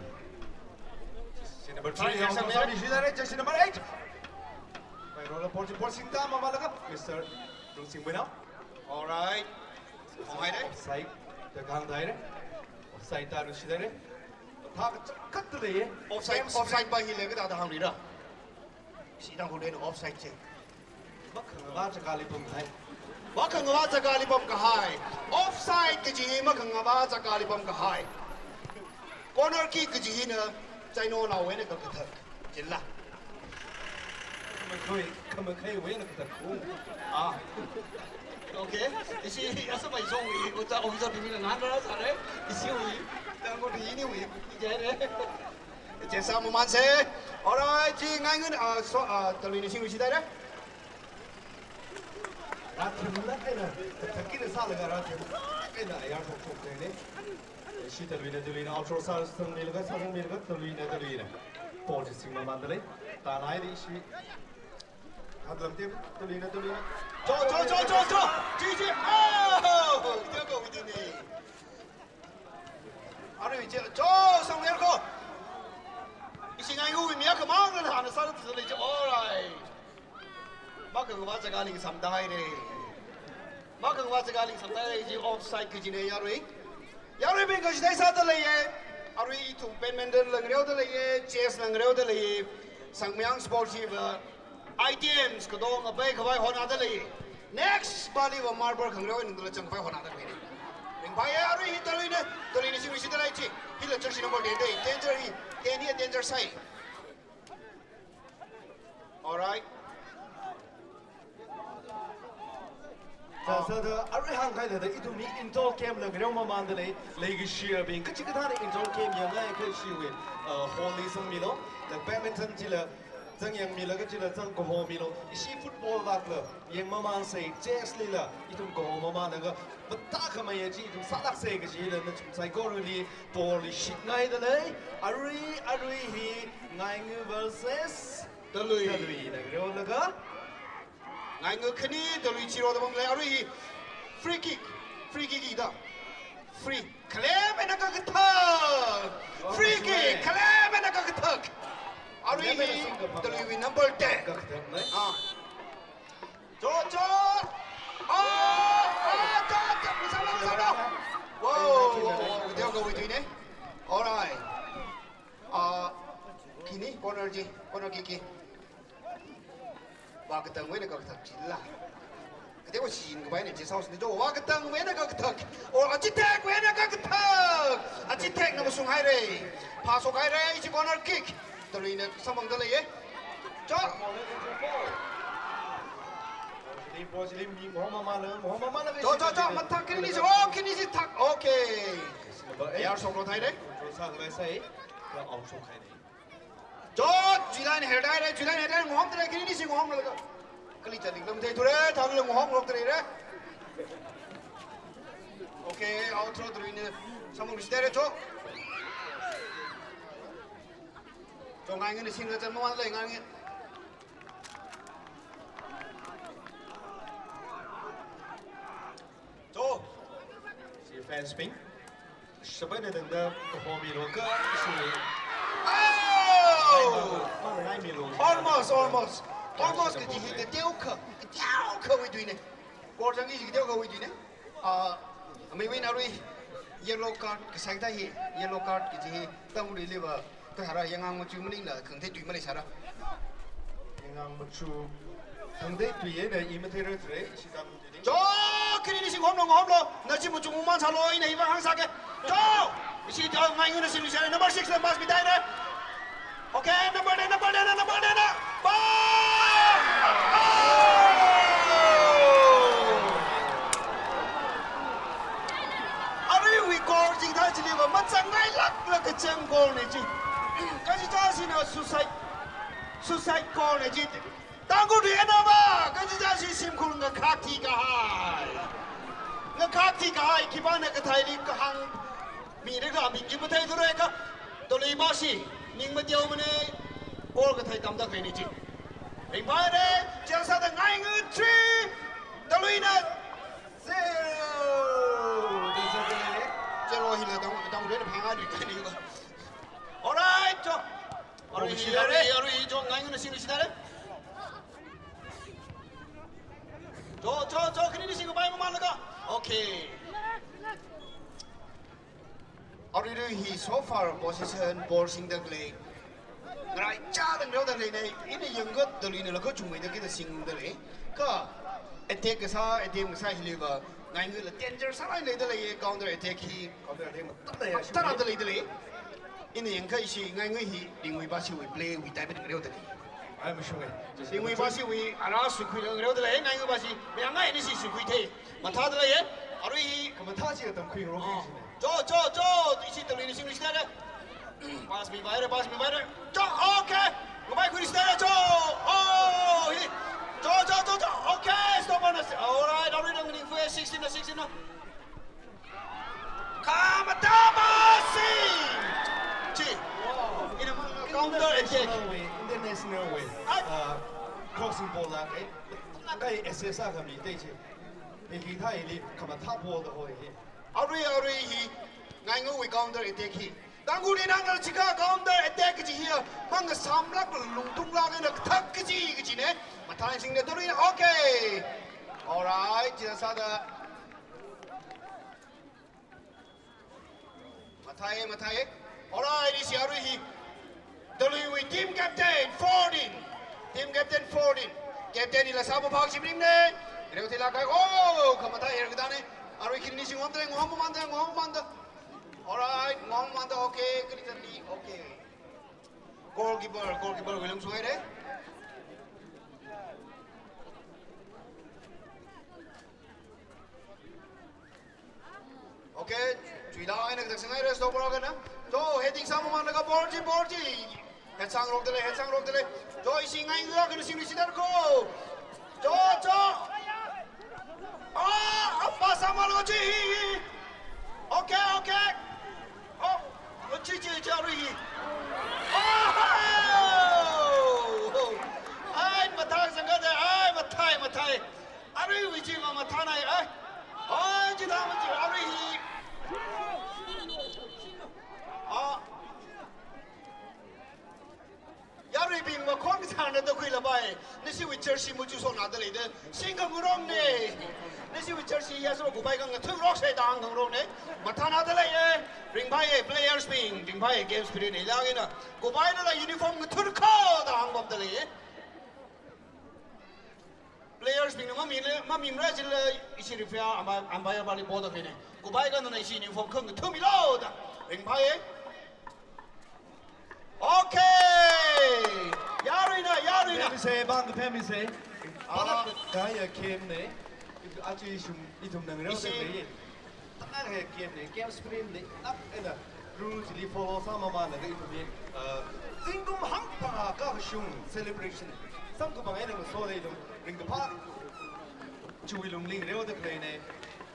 Jersey number three. Try out shokhaire. Jersey number eight. Bai rola ball chi ball singda mamalaga. Mister Rungsing Minao. Alright. Offside. Offside. Da hāngda haire. Offside da lushi da haire. Thak chakhat da lei. Offside, offside ba hi le kathāda hāngrira. Ishi Tangkhulli na offside chi. Makhangavā chakali pamkahai. Makhangavā chakali pamkahai. Offside kaji hi makhangavā chakali pamkahai. Corner kick kaji hina chainonao wui eina kakathak. Chila. Khamakhai, khamakhai wui eina kathak. Ah. Okay. Ishi asa mai song i, ota officer bing mina nganra sāra. Ishiwui. Tangkhulli iniwui. Ijaire. Chesa maman se. Alright, chi Ngaingana, ah, so, ah, Taluina singsi da haire. Rāthemlāk eina, thakina sālaga rāthemlāk eina ayar shokshok ne. Ishi Taluina, Taluina, outro sāsangmilaga, sāsangmilaga, Taluina, Taluina. Ball chi sing mamanda lei. Tanai di ishi. Hadlam tem, Taluina, Taluina. Chao, chao, chao, chao, chao. Chi, chi. Oh! Teo ko witine. Arui chi, chao, sangler ko. Ishi Ngaingawui mi akhamang na hānna sāda lei chi. Alright. Makhangavā chakali samda haire. Makhangavā chakali samda haire chi offside kajine yarui. Yaruibing kachithei sāda leiye. Arui ithum badminton la ngareoda leiye, chess la ngareoda leiye. Sangmayang Sports hiva items katonga pai khavai honada lei. Next pali va marble khangareo nungla chang khavai honada lei. Ringphāya, arui hi Talui na, Talui na singluishitda lei chi. Hila jersey number ten dei, danger hi. Ten hi danger sāi. Alright. Sāsāda arui hāngkahai thāda ithum hi indoor game la ngareo mamānda lei, leikashiyabing kachikathāna indoor game yangngai kha ishiwui, uh, hall li zangmilu, la badminton chila zangyangmilu, kachila zang kahomilu, ishi football vak la yangmamānsei, chess lila ithum kahomamānlaga, mathākhameiya chi ithum sālāksei kajila nathum saikorali ball li shitngaida lei. Arui, arui hi Ngaingu versus Talui. Talui na ngareolaga. Ngaingu khani, Talui zero da pamlei, arui hi free kick, free kick hithā. Free. Khalem eina kakathak. Free kick, khalem eina kakathak. Arui hi Taluiwui number ten. Ah. Cho, cho. Ah, ah, cho, cho. Masāla, masāla. Wow, wow, wow. Kateokha wuithuine. Alright. Ah, khani, corner chi, corner kick hi. Vā katangwui eina kakathak chila. Kateokha shin kapaine, chest house ni cho, vā katangwui eina kakathak. O, achithekvai eina kakathak. Achithekna mashunghaire. Phāshokhaire, ishi corner kick. Taluina samphangda leiye. Cho. Cho, cho, cho, mathak khani chi, oh, khani chi thak. Okay. Yar shoklo thaire. Cho, Julian Herdaire, Julian Herdaire, ngahomda lei, khani chi ngahomlaga. Kali chali lam thei thure, thang lam ngahomlok thure. Okay, outro Taluina samphangluishithaire cho. Cho, Ngainguna singda zangmamān lei, Ngaingu. Cho. Ishi fans bing. Shabai na dangda kahomilu kha ishi. Oh! Mangaimilu. Almost, almost. Almost kaji hi kateokha, kateokhawui tuine. Goal zangki kaji kateokhawui tuine. Ah, ameiwui eina arui yellow card kasā thā hi, yellow card kaji hi Tangkhulli va kathāra, yangngang machu maningla khangatei tui maleisāra. Yangngang machu khangatei tui eina i matheira thure, ishi Tangkhulli. Cho, khani chi ngahomlo, ngahomlo. Na chi machungmamān sālo, ina hiva hāngsāke. Cho, ishi cho, Ngainguna singluishithaire, number six la pass mithaire. Okay, number ten, number ten, number ten. Ball! Oh! Aruiwui goal chithā chiliva mazangngailākla kachang goal ne chi. Kachichāshina suicide, suicide goal ne chi. Tangkhul tui eina va, kachichāshi shimkhur ngakhak thikahai. Ngakhak thikahai, khipāna katheili kahāng mira kha aming chi mathei thura kha, Talui pashi ning mateomane, goal kathei tamda khaleine chi. Ringphāre, chieina sāda Ngaingu three, Taluina zero. Zero hila Tang, Tangkhulna phangā tui kahaine va. Alright, cho. Arui, arui, arui, cho, Ngainguna singluishithaire. Cho, cho, cho, khani chi singkapai mamānlaga. Okay. Aruirui hi so far position ball singda khalei. Ngaraichāda ngareoda khaleine, ina yangkha Taluina lakha chungmeida kida singda lei. Kha attack kasā, attack kasā hiliva, Ngaingula danger sālāk leida leiye, counter attack hi. Counter attack mathāda ya, mathāda leida lei. Ina yangkha ishi Ngaingu hi, Ringwui pashiwui play wui type ngareoda lei. Ai, mashunge. Ringwui pashiwui ara suikhuilaga ngareoda lei, Ngaingu pashi mayāngai ni shi suikhuithei. Mathāda leiye, arui hi. Khamathā chi tamkhuiro. Ah. Chi ne. Cho, cho, cho, ishi Taluina singluishithaire. Pass mipaire, pass mipaire. Cho, okay. Ngavaikhuishithaire, cho. Oh, hi. Cho, cho, cho, cho. Okay, stop on us. Alright, arui nang ni sixteen na, sixteen na. Khamathā pass. Chi. Ina counter attack. International way, international way. Ai. Uh, crossing ball la, eh. Kai S S R kami, tei chi. Hi, hithāli khamathā ball da hoi hi. Arui, arui hi, Ngainguwui counter attack hi. Tangkhulli nang ngarchika counter attack kaji hi, mang samlāk lungtunglāk eina kathak kaji, kaji ne. Mathāsingda Taluina, okay. Alright, chieina sāda. Mathāi, mathāi. Alright, ishi arui hi. Taluiwui team captain, fourteen. Team captain, fourteen. Captain hila sāpa phak shimning ne. Reu thila kai. Oh, khamathā er kada ne. Arui khinini sing ngomda, ngomamanda, ngomamanda. Alright, ngomamanda, okay, kali kali, okay. Goalkeeper, goalkeeper, William Suhaire. Okay, chuila eina katak sangai rest over kana. To, heading sāmamanda ka ball chi, ball chi. Head sāngarokdalei, head sāngarokdalei. To, ishi ngai nga kana sing ni sidar ko. To, to. Ah, apa sāmalo chi. Okay, okay. Oh, chi, chi, chi, arui hi. Oh! Ai, mathā sangkada, ai, mathā, mathā. Arui wui chi mamathānai, ai. Ai, chi da ma chi, arui hi. Ah. Yaruibing makhon sāna da khuilapai. Nashiwui jersey muchu sona da leida. Singkhangarokne. Nashiwui jersey ya sāma kupai khangathuirok sai da hāngkhangarokne. Mathāna da leiye. Ringphāye players bing. Ringphāye game spirit ne lagina. Kupai nala uniform ngathur kho da hāngpamda leiye. Players bingna mamimle, mamimra jilala ishi referee amba, umpire pali boda khane. Kupai khanana ishi uniform khangathumilo da. Ringphāye. Okay. Yaruina, yaruina. Phemise, bang phemise. Ah. Palak kaya game ne. Achi shum ithum nangreo ishi ne. Tanang he game ne, game spirit ne, nak ena rule chili follow sāmamana ka ithumli, uh, zingkum hangphangā kashung celebration samkaphang eina ngaso da ithum ringkaphā chiwui lungli ngareoda khaleine.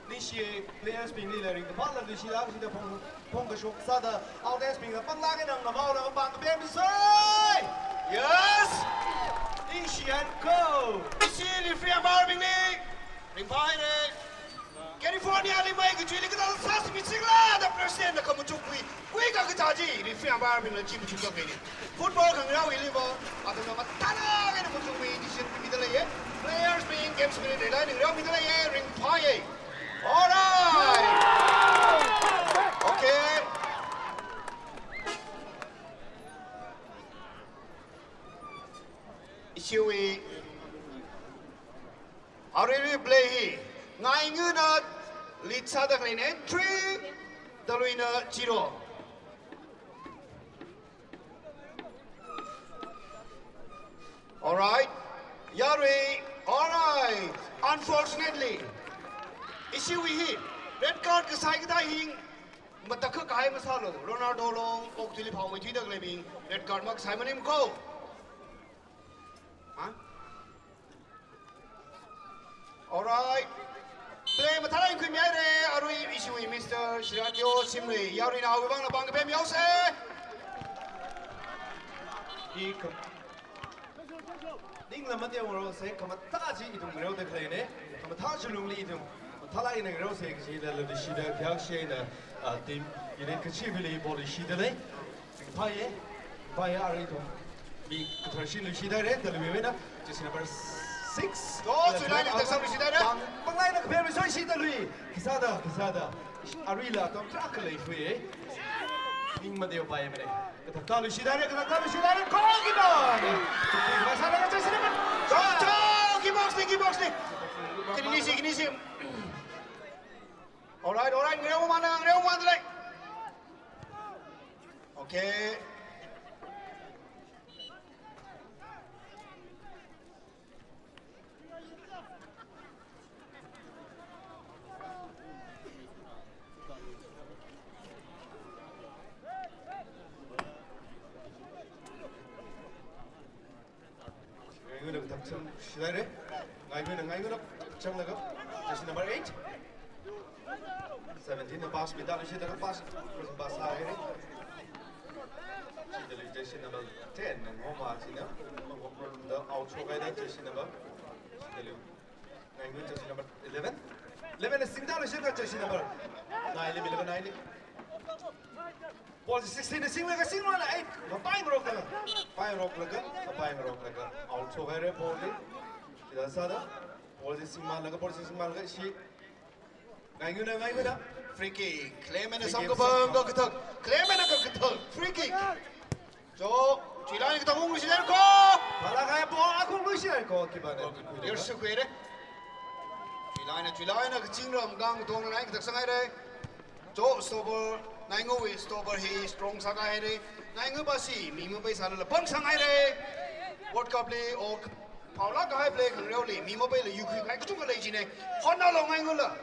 Nishi players bingli la ringkaphā la luishila kashida phong, phong kashok sāda audience bingla panglāk eina ngavaola pang kapem soi. Yes. Nishi and go. Nishi referee umpire bingli ringphāhaire. California li mai kachuili kathā sāsmi singla da president na khamachuk khui, khui kakachā chi, referee umpire bingna chi machukda khane. Football khangarao hiliva, athumna mathālāk eina machukmi decision pimida leiye. Players bing game spirit leilāk eina ngareomida leiye, ringphāye. Alright. Okay. Ishiwui arui replay hi Ngaingana lead sāda khaleine, three, Talwuina zero. Alright. Yarui, alright. Unfortunately, ishiwui hi red card kasai kathā hi matakhak kahai masālo. Ronaldo long okathuili phaomeithuida khaleibing red card makasai maning ko. Ha? Alright. Play mathālāk khuimihaire, arui ishiwui Mister Shiratyo Shimrui, yaruina awui vangla pang kapem yaose. I kham-, ningla mateongarokse, khamathā chi ithum ngareoda khaleine, khamathā chi lungli ithum mathālāk eina ngareose kajila luishida, kayākshi eina, ah, team unit kachiwuili ball luishida lei. Ringphāye, ringphāye arui ithum. Mi kathar shi luishida haire, Talwui eina, jersey number six. Oh, chulai ni taksa luishida haire. Pang, panglāk eina kapem soi shi Talwui. Khisāda, khisāda. Aruila atam tarākha leiphuiye. Ning mateopaimane. Kathak ta luishida haire, kathak ta luishida haire. Goalkeeper. Chukki masāda jersey number. Go, go, kick box li, kick box li. Kini si, kini si. Alright, alright. Ngareo mana, ngareo mana lei. Okay. Ngaingana kathak chang shilai haire. Ngaingana, Ngaingana kathak changlaga. Jersey number eight. Seventeen na pass mida luishida pass. Pass haire. Chithāli jersey number ten na ngoma china. Ngoma da out shokhaida jersey number. Chithāli. Ngaingana jersey number eleven. Eleven na singda luishida jersey number nine li milaga nine li. Ball sixteen na singlaga, singlaga eight. Mapaingaroklaga. Paingaroklaga. Mapaingaroklaga. Out shokhaire ball li. Chithāda sāda. Ball singmalaga, ball singmalaga shi. Ngaingana, Ngaingana. Free kick. Claim eina samkaphang kakathak. Claim eina kakathak. Free kick. Cho, chilai ni kathak ung luishida haire ko. Phalakha ball akhung luishida haire ko, keeper na. Yer sukhuire. Chuilaina, chuilaina, kachingram kang tong nai katak sāngaire. Cho stopper, ngaingawui stopper hi strong sākahai haire. Ngaingawui basi, mi mapai sālala pang sāngaire. World Cup li, o, phaolāk kahai play khangareoli, mi mapaila yuikhui kahai kachungkha lei jine. Hotnalo ngaingawula.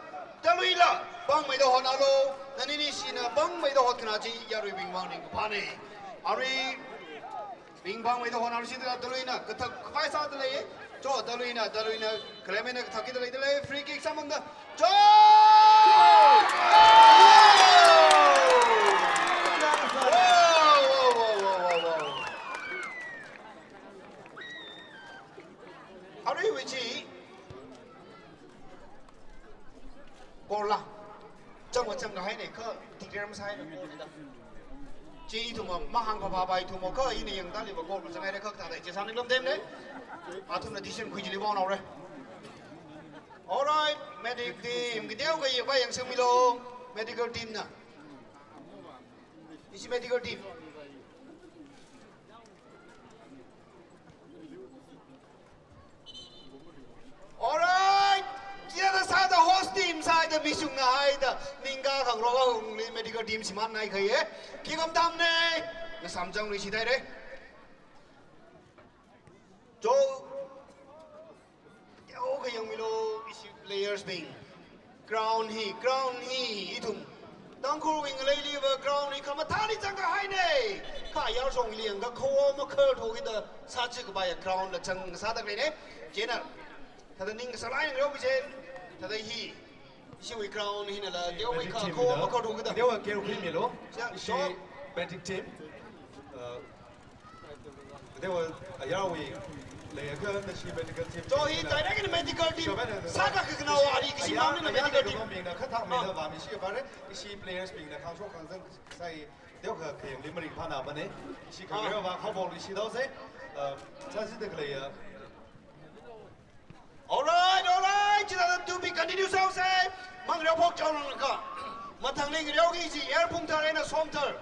Taluila, pangmeida hotnalo. Nani nishina pangmeida hotkhanā chi, yaruibing vang ningkaphāne. Arui, bing pangmeida hotnalo shida taluina, kathak khavai sāda lei. Cho taluina, taluina, khalei mina kathak kida lei da lei, free kick sāmangda. Cho! Wow, wow, wow. Aruiwui chi goal la. Changva changkahaine kha, declare masāhaina goal da. Chi ithumva mahāngpapa ithumva kha, ina yangtāliva goal mazanghaire kha, kathāda chi sāni lam dem ne. Athumna decision khuichili vāonaore. Alright, medic team, kateokha ye vāyangsangmilu, medical team na. Ishi medical team. Alright. Chithāda sāda host team sāda mi shungna haida, ningkakhangarok kahungli medical team shimānnai khaye. Khi kam tamne. Ngasam chang ri shithaire. Cho. Teokha yangmilu, ishi players bing. Ground hi, ground hi, ithum Tangkhulwui ngaleiliva ground hi khamathāli zangkahaine. Kha ayarshongli yangakha khawo makhar thokida sāchikapaiya ground la zang sāda leine. Chieina, thāda ning sālai ngareo bichen, thāda hi, ishiwui ground hinala, teomeikha khawo makhar thokida. Teokha care khuimilu. Ishi medic team. Uh, Teokha ayarwui leiakha nashi medical team. Cho hi direct in medical team. Sākha kakhanao ari kashi mamni na medical team. Bingna khathak meida vāmi shipare, ishi players bingna khangshok khangzang sai, teokha khayangli maringphāna mane. Ishi khangareo va khabol ishi daose. Uh, chasi de khalei ya. Alright, alright. Chithāda to be continue sāuse. Mangareo phok chaonangka. Mathangli ngareoki chi Erphungthar eina Somthar.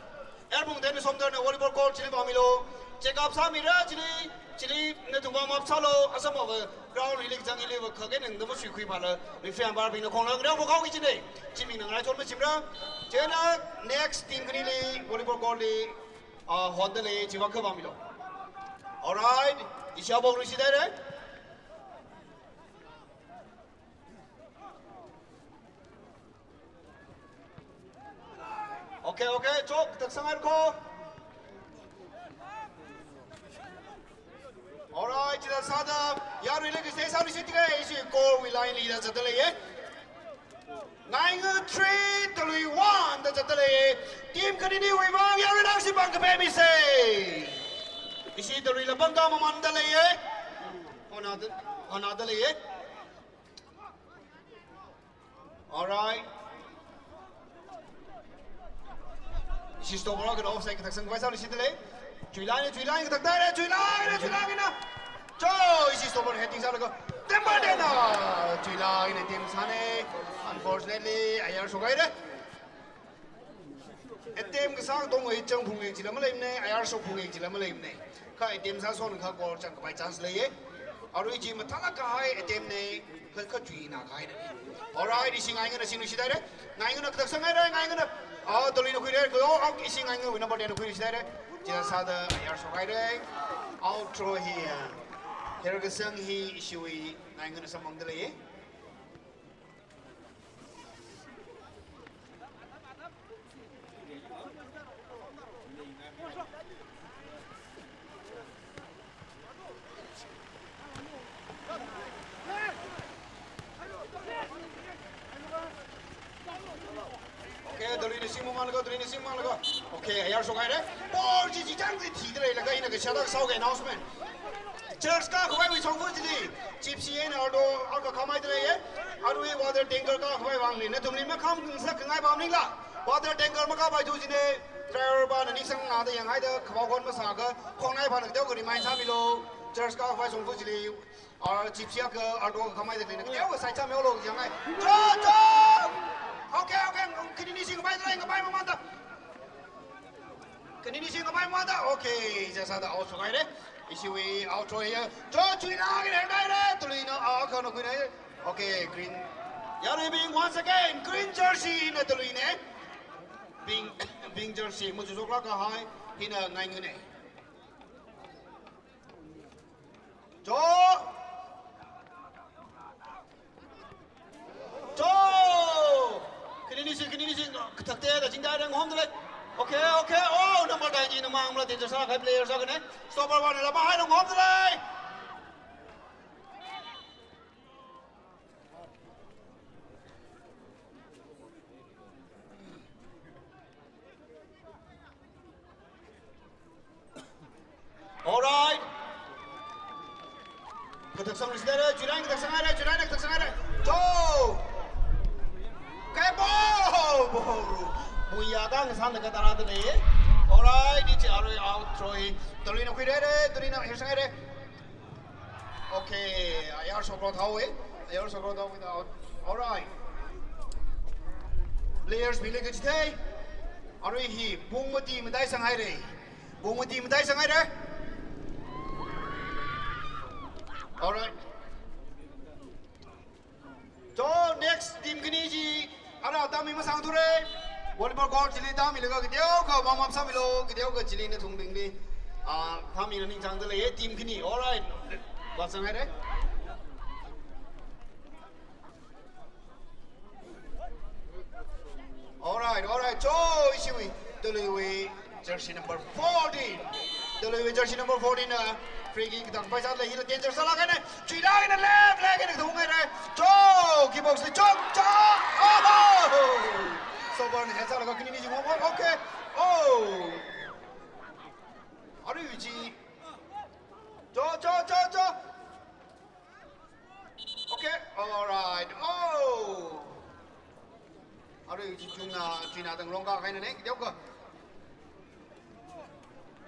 Erphungthar eina Somtharna volleyball court chili vāmilu. Check up sāmira chili, chili nathumva map sālu. Asam ava ground hili zang hiliva khake nang dama shuikhui phala. Referee umpire bingna khongla ngareo phok haoki chine. Chiming nang rai chon machimra. Chieina next team khanili volleyball court li, ah, honda lei chiva kha vāmilu. Alright. Ishi abok ri shithaire. Okay, okay, chok, tak sangar ko. Alright, chithāda sāda, yaruili kiste sāli shitike, ishi goal wui line li da zatda leiye. Ngainga three, Talui one da zatda leiye. Team khaniniwui vang, yaruila shipang kape mise. Ishi Taluila pangkā mamanda leiye. Honada, honada leiye. Alright. Ishi stopper kha offside kathak sangkhavai sāli shitda lei. Chuilaina, chuilaina kathak thāre, chuilaina, chuilaina. Cho, ishi stopper heading sālaga. Temba dena. Chuilaina team sāne. Unfortunately, ayar shokhaire. Attempt kasā katongwui chang phungeng chila maleimane, ayar shok phungeng chila maleimane. Kha attempt sāshon kha goal changkhavai chance leiye. Arui chi mathālāk kahai attempt ne, kha, kha chuina kahaine. Alright, ishi Ngaingana singlu shithaire. Ngaingana kathak sanghaire, Ngaingana. Ah, Taluina khuire, kalo, ah, ishi Ngaingawui number ten khuire shithaire. Chithāda sāda ayar shokhaire. Out throw hi. Her kasang hi ishiwui Ngaingana samphangda leiye. Okay, Taluina singmamānlaga, Taluina singmamānlaga. Okay, ayar shokhaire. Ball chi chichang chi thida leilaga ina kashada kasāoke announcement. Church kākhavaiwui shongfa chili, Gypsy eina Aldo akha khamhaida leiye. Arui water tanker kākhavai vangli, nathumli makham khangasak khangai pamningla. Water tanker makāpaithu jine, driver pana ningsangnada yanghaida, khavao khon masākha, khongnai pana teokha remind sāmilu. Church kākhavai shongfa chili, ah, Gypsy akha, Aldo akha khamhaida leina, teokha side sāmilu yangngai. Cho, cho! Okay, okay, khanini singkhavai, khanini singkhavai mamānda. Khanini singkhavai mamānda. Okay, chithāda out shokhaire. Ishiwui out throw hi. Cho, chuilāk eina ngaire. Taluina, ah, khana khuina. Okay, green. Yaruibing, once again, green jersey na Talui ne. Pink, pink jersey, machuchoklāk kahai, hina Ngainga ne. Cho! Cho! Khaninishi, khaninishi, kathakte da chingda rang hom dale. Okay, okay, oh, number nine ji na mangla danger sākahai player sākahai ne. Stopper one la mahai rang hom dale. Alright. Kathak sangluishithaire, July kathak sanghaire, July kathak sanghaire. Cho! Kai bo! Bo! Muya dang san da katara da ne. Alright, ichi arui out throw. Talui na khuihaire, Talui na her sanghaire. Okay, ayar shokro thao e. Ayar shokro thao without. Alright. Players bing le kachithei. Arui hi, pung mati matai sanghaire. Pung mati matai sanghaire. Alright. So, next team khani chi, ara atam mi masangthure. Volleyball court chili atam milaga kateokha warm up sāmilo, kateokha chili nathum bingli. Ah, atam mina ningchāngda lei, team khani. Alright. Vāsanghaire. Alright, alright. Cho, ishiwui, Taluiwui jersey number fourteen. Taluiwui jersey number fourteen na free kick dang paisa lei, hila danger sālāk kahai ne. Chuilāk eina left leg eina thung haire. Cho, kick box li chok, cho. Oh! Stopper na head sālaga khaninishi ngom, okay. Oh! Arui chi. Cho, cho, cho, cho. Okay, alright. Oh! Arui chi chungna, chungna dang rong kahai ne, kateokha.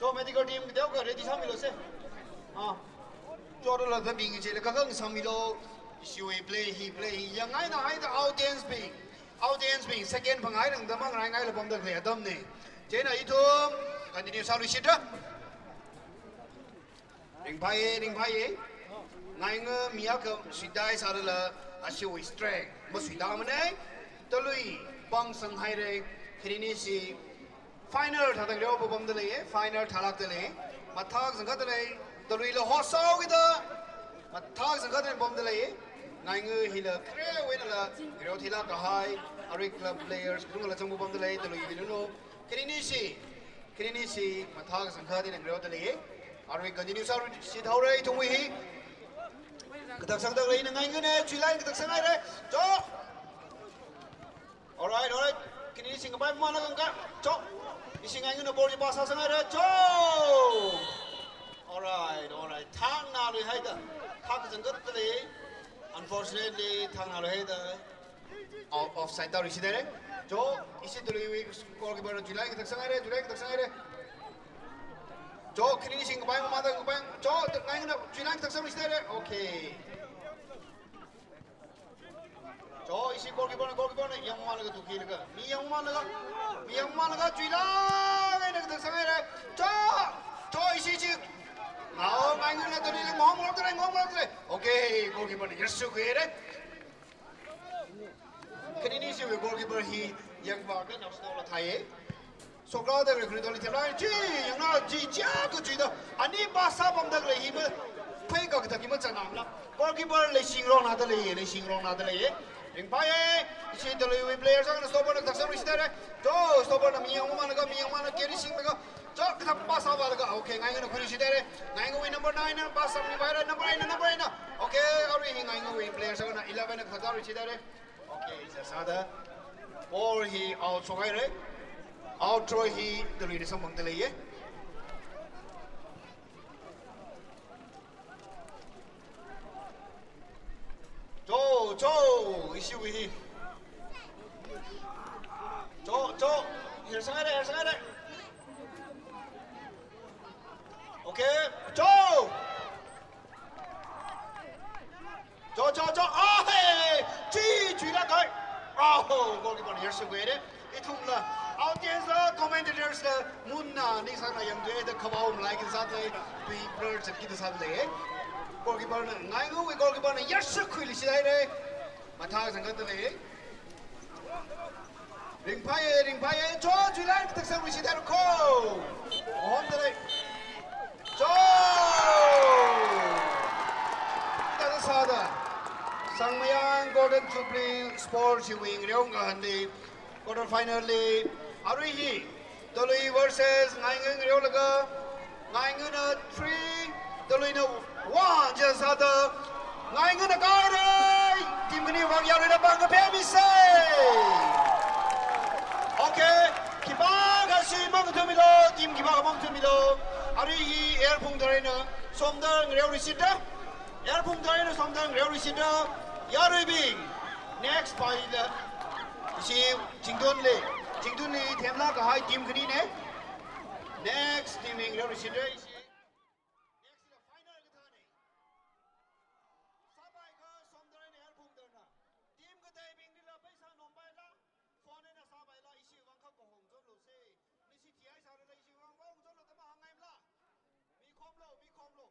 So, medical team, kateokha ready sāmilo se. Ah. Cho, ro la da bing chi le kakang sāmilo. Ishiwui play hi, play hi. Yangngaina haida audience bing. Audience bing, second phangai rang da mang rai ngai la pamda khalei atam ne. Chieina ithum, continue sāluishitra. Ringphāye, ringphāye. Ngainga mi akha suitai sālala, ashiwui strength masuitamane. Talui pāng sanghaire, khaninishi final thāda ngareo pamda leiye, final thālākda lei. Mathak zangkhatda lei, Taluila host sāhaokida. Mathak zangkhatda pamda leiye. Ngainga hila kharewui einala ngareo thilāk kahai, arui club players kachungkhala zangpamda lei, Taluiwui lunglu. Khaninishi, khaninishi mathak zangkhatda ngareoda lei. Arui continue sāluishithaore ithumwui hi. Kathak sangda leina Ngainga ne, chuilāk eina kathak sanghaire. Cho! Alright, alright. Khaninishi ngapai mamānlaga ngaka. Cho! Ishi Ngainga na ball hi pass sāsanghaire. Cho! Alright, alright. Thangna luihaida. Thak zangkhatda lei. Unfortunately, thangna luihaida. Off, offside tāluishithaire. Cho, ishi Taluiwui goalkeeper na chuilāk eina kathak sanghaire, chuilāk eina kathak sanghaire. Cho, khaninishi ngapai mamānda ngapai. Cho, Ngainga na chuilāk eina kathak sangluishithaire. Okay. Cho, ishi goalkeeper na, goalkeeper na yangmamānlaga tukhilaga. Mi yangmamānlaga. Mi yangmamānlaga chuilāk eina kathak sanghaire. Cho! Cho, ishi chi. Ngao, Ngainga na Taluila ngom ngom tare, ngom ngom tare. Okay, goalkeeper na yarshukhuihaire. Khaninishiwui goalkeeper hi yangva ka naosnaola thāye. Shokrāda khalei khanuithotli themlai chi, yangna chi chiakha chuida. Ani pass sāpamda khalei hi ma, phei kakathak hi ma chanamla. Goalkeeper leishingrok nada leiye, leishingrok nada leiye. Ringphāye, ishi Taluiwui player sākahai stopper na kathak sangluishithaire. Cho, stopper na mi yangmamānlaga, mi yangmamānlaga, carry singlaga. Cho, kathak pass sāvālaga, okay, Ngainga na khuiluishithaire. Ngaingawui number nine na pass sāmipaira, number eight na, number eight na. Okay, arui hi Ngaingawui player sākahai eleven na kathak sāluishithaire. Okay, sāsāda. Ball hi out shokhaire. Out throw hi Taluina samphangda leiye. Cho, cho, ishiwui hi. Cho, cho, hersanghaire, hersanghaire. Okay, cho. Cho, cho, cho, ah, hey, chi, chuilāk kahai. Oh, goalkeeper na yarshukhuihaire. Ithumla, audience la, commentators la, munna, ningsāngna yangthuida khavao malai kida sāda lei, tui blur zatkida sāda lei. Goalkeeper na, Ngaingawui goalkeeper na yarshukhuiluishithaire. Mathā zangkhatta lei. Ringphāya, ringphāya, cho, chuilai, tak sang rishida ko. Ahomda lei. Cho! Tada sāda. Sangmayang Golden Jubilee Sports hi wing reong kahandi. Quarter final li. Arui hi. Talui versus Ngaingan reolaga, Ngaingana three, Taluina one, just sāda, Ngaingana kairei, team khani vang yaruina pāng kaphe misei. Okay, khipākha sui mang thumilo, team khipākha mang thumilo. Arui hi Air Phungtareina, Somdal ngareo rishida. Air Phungtareina Somdal ngareo rishida. Yaruibing, next paila. Ishi Chingtun li, Chingtun li themlāk kahai team khanina. Next team hi ngareo rishida ishi. Next la final kathāna. Sāpai kha Somdal eina Air Phungtareina. Team kateibinglila paisa nompai la, phone eina sāpai la, ishi vang kha kahong chotlu sei. Nisi thihai sāra la ishi vang kahong chotlu da mahāngngai la. Mi khomlo, mi khomlo.